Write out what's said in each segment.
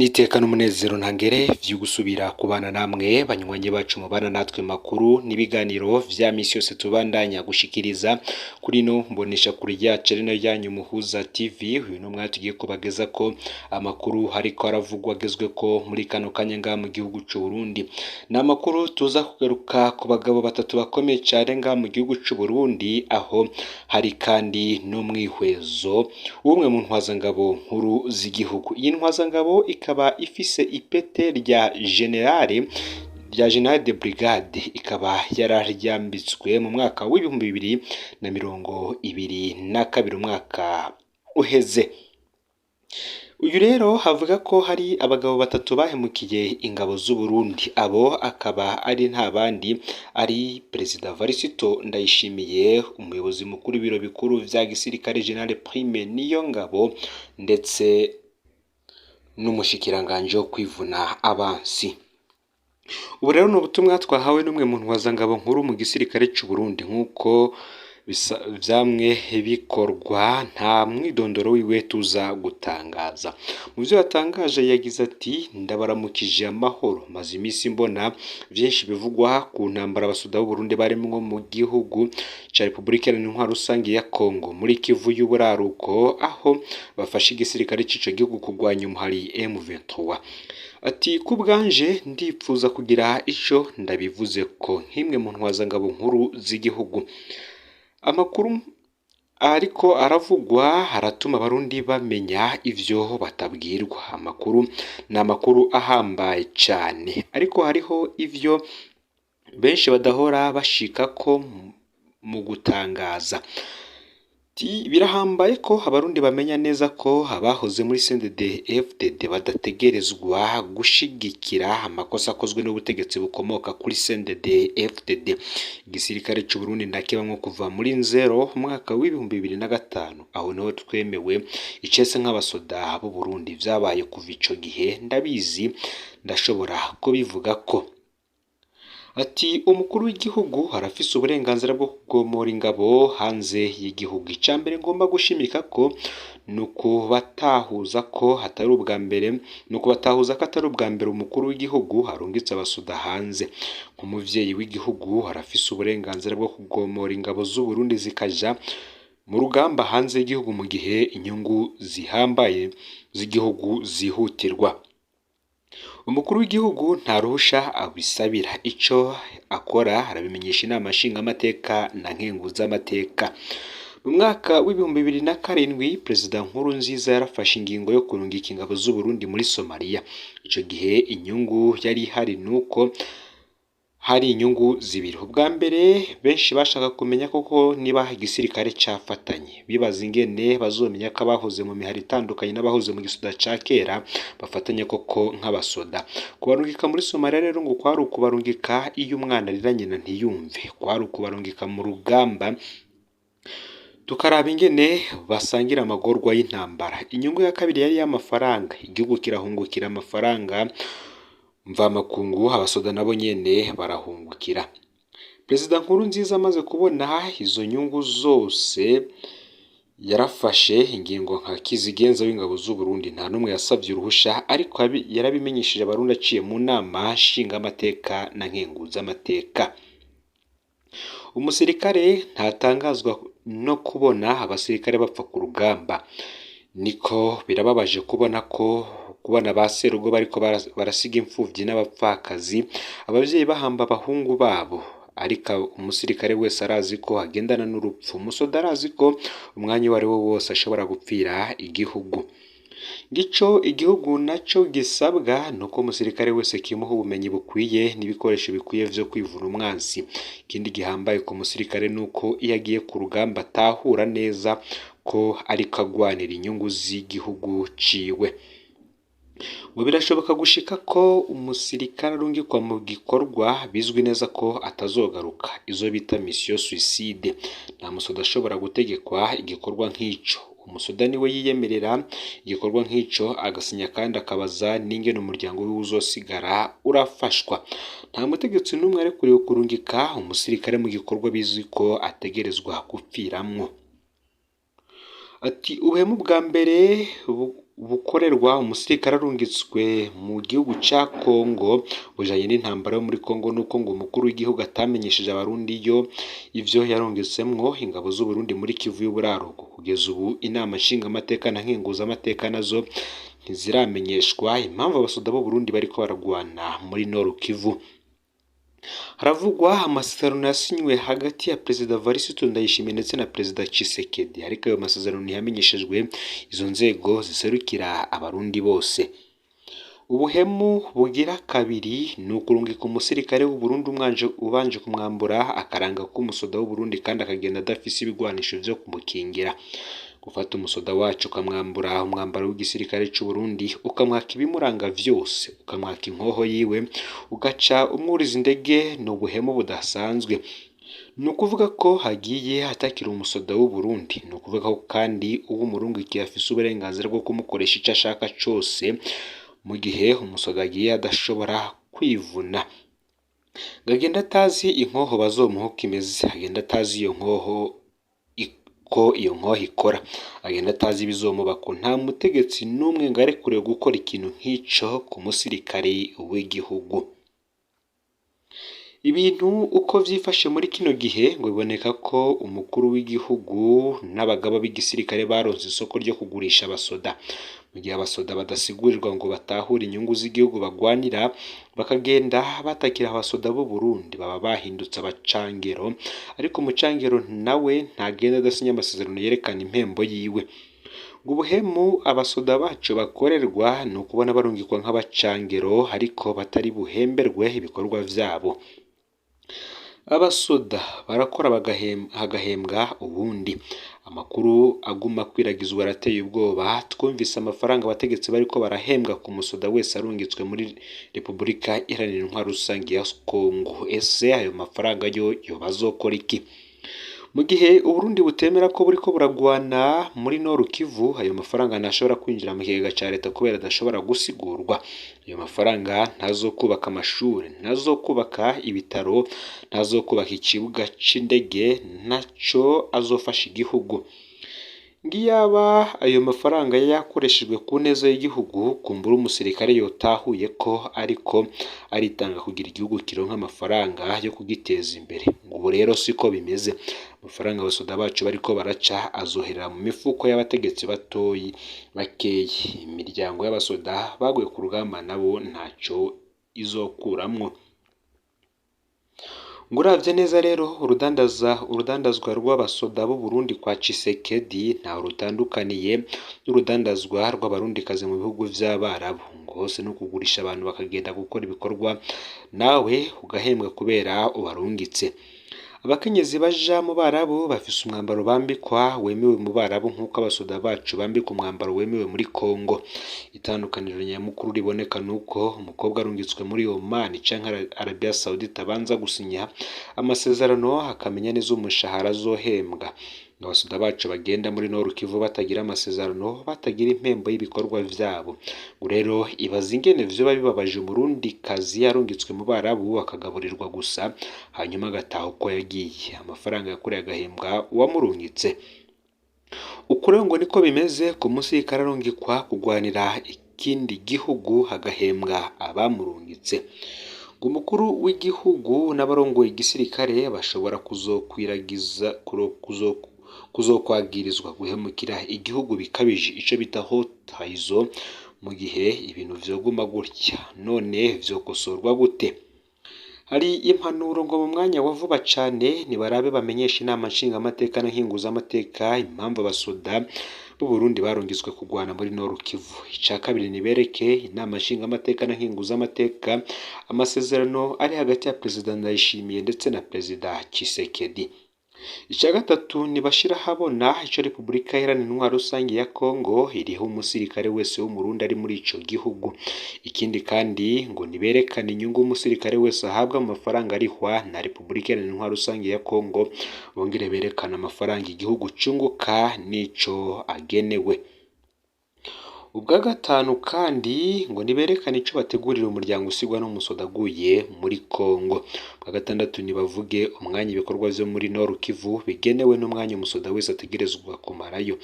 N'iteka n'umunezero ntangere vyo gusubira kubana namwe banywanyi bacu mubana natwe makuru n'ibiganiro vya misi yose tubandanya gushikiriza kuri no mbonesha kuri yacu ari nayo yanyu Muhuza TV. Uyu ni umwanya tugiye kubageza ko amakuru hariko aravugwa agezweko muri kano kanya ngaha mu gihugu c'u Burundi. Ni amakuru tuza kugaruka ku bagabo batatu bakomeye cane ngaha mu gihugu c'u Burundi, aho hari kandi n'umwihwezo w'umwe mu ntwazangabo nkuru z'igihugu. Iyi ntwazangabo ikaba ifise ipete rya generale de brigade, ikaba yararyambitswe mu mwaka w'2022, umwaka uheze. Uyu rero havuga ko hari abagabo batatu bahemukiye ingabo z'u Burundi, abo akaba ari nta bandi ari Perezida Varisito Ndayishimiye, umuyobozi mukuru w'ibiro bikuru vya gisirikare General Prime Niyongabo, ndetse n'umushikiranganji wo kwivuna abansi. Ubu rero ni ubutumwa twahawe n'umwe mu ntwazangabo nkuru mu gisirikare c'u Burundi, nk'uko vyamwe bikorwa nta mwidondoro wiwe tuza gutangaza. Mu vyo yatangaje yagize ati: "Ndabaramukije amahoro, maze iminsi mbona vyinshi bivugwa ku ntambara abasoda b'u Burundi barimwo mu gihugu ca Repubulika Iharanira Intwaro Rusangi ya Kongo muri Kivu y'uburaruko, aho bafashe igisirikare c'ico gihugu kurwanya umuhari M23." Ati: "Kubwanje ndipfuza kugira ico ndabivuze ko nk'imwe mu ntwazangabo nkuru z'igihugu. Amakuru ariko aravugwa aratuma abarundi bamenya ivyo batabwirwa. Amakuru ni amakuru ahambaye cane, ariko hariho ivyo benshi badahora bashikako mu gutangaza. Birahambaye ko abarundi bamenya neza ko abahoze muri CNDD FDD badategerezwa gushigikira amakosa akozwe n'ubutegetsi bukomoka kuri CNDD FDD. Igisirikare c'u Burundi ndakibamwo kuva muri nzero umwaka w'2005, aho niho twemewe icese nk'abasoda b'u Burundi. Vyabaye kuva ico gihe ndabizi, ndashobora kubivuga ko." Ati: "Umukuru w'igihugu arafise uburenganzira bwo kugomora ingabo hanze y'igihugu. Icambere ngomba gushimika ko ni ukubatahuza ko atari ubwa mbere, ni ukubatahuza ko atari ubwa mbere umukuru w'igihugu arungitse abasoda hanze. Nk'umuvyeyi w'igihugu arafise uburenganzira bwo kugomora ingabo z'u Burundi zikaja mu rugamba hanze y'igihugu mu gihe inyungu zihambaye z'igihugu zihutirwa. Umukuru w'igihugu nta ruhusha abisabira, ico akora arabimenyesha inama nshingamateka na nkenguzamateka. Mu mwaka w'2007 Perezida Nkurunziza yarafashe ingingo yo kurungika ingabo z'u Burundi muri Somalia. Ico gihe inyungu yari ihari nuko hari inyungu zibiri. Ubwa mbere, benshi bashaka kumenya koko niba igisirikare cafatanye, bibaza ingene bazomenya ko abahoze mu mihari itandukanye n'abahoze mu gisoda ca kera bafatanye koko nk'abasoda. Kubarungika muri Somalia rero ngo kwari ukubarungika iyo umwana arira nyina ntiyumve, kwari ukubarungika mu rugamba tukaraba ingene basangira amagorwa y'intambara. Inyungu ya kabiri yari iy'amafaranga, igihugu kirahungukira amafaranga mvamakungu, abasoda nabo nyene barahungukira. Perezida Nkurunziza amaze kubona izo nyungu zose yarafashe ingingo nka kizigenza w'ingabo z'u Burundi. Nta n'umwe yasavye uruhusha, ariko yarabimenyesheje abarundi aciye mu nama nshingamateka na nkenguzamateka. Umusirikare ntatangazwa no kubona abasirikare bapfa ku rugamba, niko birababaje kubona ko kubona ba serugo bariko barasiga imfuvyi n'abapfakazi, abavyeyi bahamba abahungu babo, ariko umusirikare wese arazi ko agendana n'urupfu. Umusoda arazi ko umwanya uwo ari wo wose ashobora gupfira igihugu. Ngico igihugu naco gisabwa nuko umusirikare wese kimuha ubumenyi bukwiye n'ibikoresho bikwiye vyo kwivuna umwansi. Ikindi gihambaye ku musirikare nuko iyo agiye ku rugamba atahura neza ko ariko agwanira inyungu z'igihugu ciwe. Ngo birashoboka gushika ko umusirikare arungikwa mu gikorwa bizwi neza ko atazogaruka, izo bita mission suicide. Nta musoda ashobora gutegekwa igikorwa nk'ico. Umusoda niwe yiyemerera igikorwa nk'ico, agasinya kandi akabaza n'ingene umuryango wiwe uzosigara urafashwa. Nta mutegetsi n'umwe arekuriwe kurungika umusirikare mu gikorwa bizwi ko ategerezwa gupfiramwo." Ati: "Ubuhemu bwa mbere bukorerwa umusirikare arungitswe mu gihugu ca Kongo bujanye n'intambara yo muri Kongo nuko ngo umukuru w'igihugu atamenyesheje abarundi yo ivyo yarungitsemwo ingabo z'Uburundi muri Kivu y'uburaruko. Kugeza ubu inama nshingamateka na nkenguzamateka nazo ntiziramenyeshwa impamvu abasoda b'Uburundi bariko baragwana muri Nord Kivu. Haravugwa amasezerano yasinywe hagati ya Perezida Evariste Ndayishimiye ndetse na Perezida Tshisekedi, ariko ayo masezerano ntiyamenyeshejwe izo nzego ziserukira abarundi bose. Ubuhemu bugira kabiri ni ukurungika umusirikare w'Uburundi ubanje kumwambura akaranga k'umusoda w'Uburundi kandi akagenda adafise ibigwanisho vyo kumukingira. Gufata umusoda wacu ukamwambura umwambaro w'igisirikare c'Uburundi, ukamwaka ibimuranga vyose, ukamwaka inkoho yiwe, ugaca umwuriza indege ni ubuhemu budasanzwe. Ni ukuvuga ko hagiye hatakira umusoda w'Uburundi, ni ukuvuga ko kandi uwumurungikiye afise uburenganzira bwo kumukoresha ico ashaka cose mu gihe umusoda agiye adashobora kwivuna. Ngo agende atazi inkoho bazomuha uko imeze, agende atazi iyo nkoho ko iyo nkoho ikora, agenda atazi ibizomubako. Nta mutegetsi n'umwe ngo arekuriwe gukora ikintu nk'ico ku musirikare w'igihugu. Ibintu uko vyifashe muri kino gihe ngo biboneka ko umukuru w'igihugu n'abagaba b'igisirikare baronse isoko ryo kugurisha abasoda. Mu gihe abasoda badasigurirwa ngo batahure inyungu z'igihugu bagwanira, bakagenda batakira abasoda b'u Burundi baba bahindutse abacangero, ariko umucangero nawe ntagenda adasinya amasezerano yerekana impembo yiwe. Ngo ubuhemu abasoda bacu bakorerwa ni ukubona barungikwa nk'abacangero ariko batari buhemberwe ibikorwa vyabo. Abasoda barakora hagahembwa ubundi. Amakuru aguma akwiragizwa arateye ubwoba. Twumvise amafaranga abategetsi bariko barahembwa ku musoda wese arungitswe muri Repubulika Iharanira Intwaro Rusangi ya Kongo. Ese ayo mafaranga yo yoba azokora iki? Mu gihe Uburundi butemera ko buriko buragwana muri Nord Kivu, ayo mafaranga ntashobora kwinjira mu kigega ca leta kubera adashobora gusigurwa. Ayo mafaranga ntazokubaka amashuri, ntazokubaka ibitaro, ntazokubaka ikibuga c'indege, ntaco azofasha igihugu. Ngiyaba ayo mafaranga yakoreshejwe ku neza y'igihugu, kumbura umusirikare yotahuye ko ariko aritanga kugira igihugu kironke amafaranga yo kugiteza imbere. Ngo ubu rero siko bimeze. Amafaranga abasoda bacu bariko baraca azoherera mu mifuko y'abategetsi batoyi bakeyi. Imiryango y'abasoda baguye ku rugamba nabo ntaco izokuramwo. Ngo uravye neza rero urudandazwa rw'abasoda b'Uburundi kwa Tshisekedi ntaho rutandukaniye n'urudandazwa rw'abarundikazi mu bihugu vy'Abarabu. Ngo hose ni ukugurisha abantu bakagenda gukora ibikorwa nawe ugahembwa kubera ubarungitse. Abakenyezi baja mu Barabu bafise umwambaro bambikwa wemewe mu Barabu nk'uko abasoda bacu bambikwa umwambaro wemewe muri Kongo. Itandukaniro nyamukuru riboneka nuko umukobwa arungitswe muri Oman canke Arabia Saudite abanza gusinya amasezerano akamenya neza umushahara azohembwa. Abasoda bacu bagenda muri Nord Kivu batagira amasezerano, batagira impembo y'ibikorwa vyabo. Ngo rero ibaze ingene vyoba bibabaje umurundikazi yarungitswe mu Barabu akagaburirwa gusa hanyuma agataha uko yagiye, amafaranga yakoreye agahembwa uwamurungitse. Uko rero ngo niko bimeze ku musirikare arungikwa kugwanira ikindi gihugu hagahembwa abamurungitse. Ngo umukuru w'igihugu n'abarongoye igisirikare bashobora kuzokwagirizwa guhemukira igihugu bikabije, ico bita haute trahison, mu gihe ibintu vyoguma gutya. None vyokosorwa gute? Hari impanuro ngo mu mwanya wa vuba cane nibarabe bamenyeshe inama nshingamateka na nkenguzamateka impamvu abasoda b'Uburundi barungitswe kugwana muri Nord Kivu. Ica kabiri nibereke inama nshingamateka na nkenguzamateka amasezerano ari hagati ya Perezida Ndayishimiye ndetse na Perezida Tshisekedi. Ica gatatu nibashira ahabona ico Repubulika Iharanira Intwaro Rusangi ya Kongo iriho umusirikare wese w'Umurundi ari muri ico gihugu. Ikindi kandi ngo niberekane inyungu umusirikare wese ahabwa mu mafaranga arihwa na Repubulika Iharanira Intwaro Rusangi ya Kongo, bongere berekane amafaranga igihugu cunguka n'ico agenewe. Ubwa gatanu kandi ngo niberekane ico bategurira umuryango usigwa n'umusoda aguye muri Kongo. Ubwa gatandatu nibavuge umwanya ibikorwa vyo muri Nord Kivu bigenewe n'umwanya umusoda wese ategerezwa kumarayo.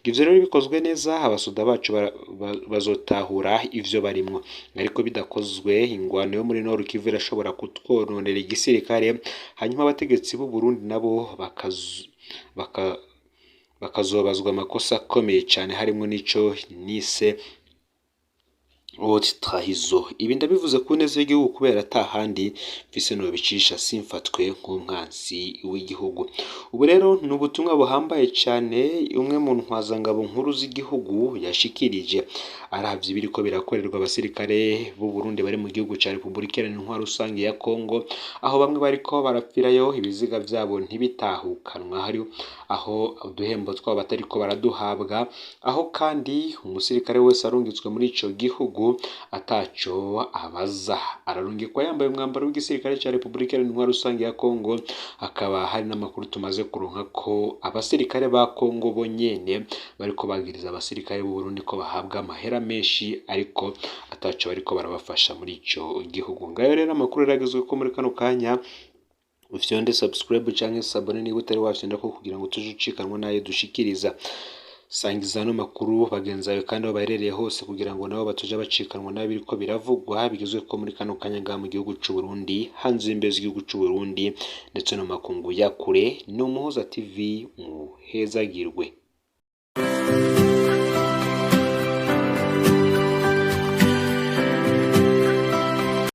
Ivyo rero bikozwe neza, abasoda bacu bazotahura ivyo barimwo, ariko bidakozwe ingwano yo muri Nord Kivu irashobora kutwononera igisirikare, hanyuma abategetsi b'u Burundi nabo bakazobazwa amakosa akomeye cane, harimwo n'ico nise haute trahison. Ibi ndabivuze ku neza y'igihugu kubera ata handi mfise nobicisha simfatwe nk'umwansi w'igihugu. Ubu rero ni ubutumwa buhambaye cane umwe mu ntwazangabo nkuru z'igihugu yashikirije aravye ibiriko birakorerwa abasirikare b'u Burundi bari mu gihugu ca Repubulika Iharanira Intwaro Rusange ya Kongo, aho bamwe bariko barapfirayo ibiziga vyabo ntibitahukanwa, hari aho uduhembo twabo batariko baraduhabwa, aho kandi umusirikare wese arungitswe muri ico gihugu ataco abaza, ararungikwa yambaye umwambaro w'igisirikare ca Repubulika Iharanira Intwaro Rusange ya Kongo. Hakaba hari n'amakuru tumaze kuronka ko abasirikare ba Kongo bo nyene bariko bagiriza abasirikare b'u Burundi ko bahabwa amahera menshi ariko ataco bariko barabafasha muri ico gihugu. Ngayo rero amakuru yaragezwe ko muri kano kanya. Ufyonde subscribe canke s'abonner niba utari wafyondako kugira ngo tuje ucikanwa n'ayo dushikiriza. Sangiza ano makuru bagenzi bawe kandi aho baherereye hose kugira ngo nabo batoja bacikanwa n'ibiriko biravugwa bigezweko muri kano kanya ngaha mu gihugu c'u Burundi, hanze y'imbibe z'igihugu c'u Burundi ndetse no mu makungu ya kure. Ni Umuhoza TV, muhezagirwe.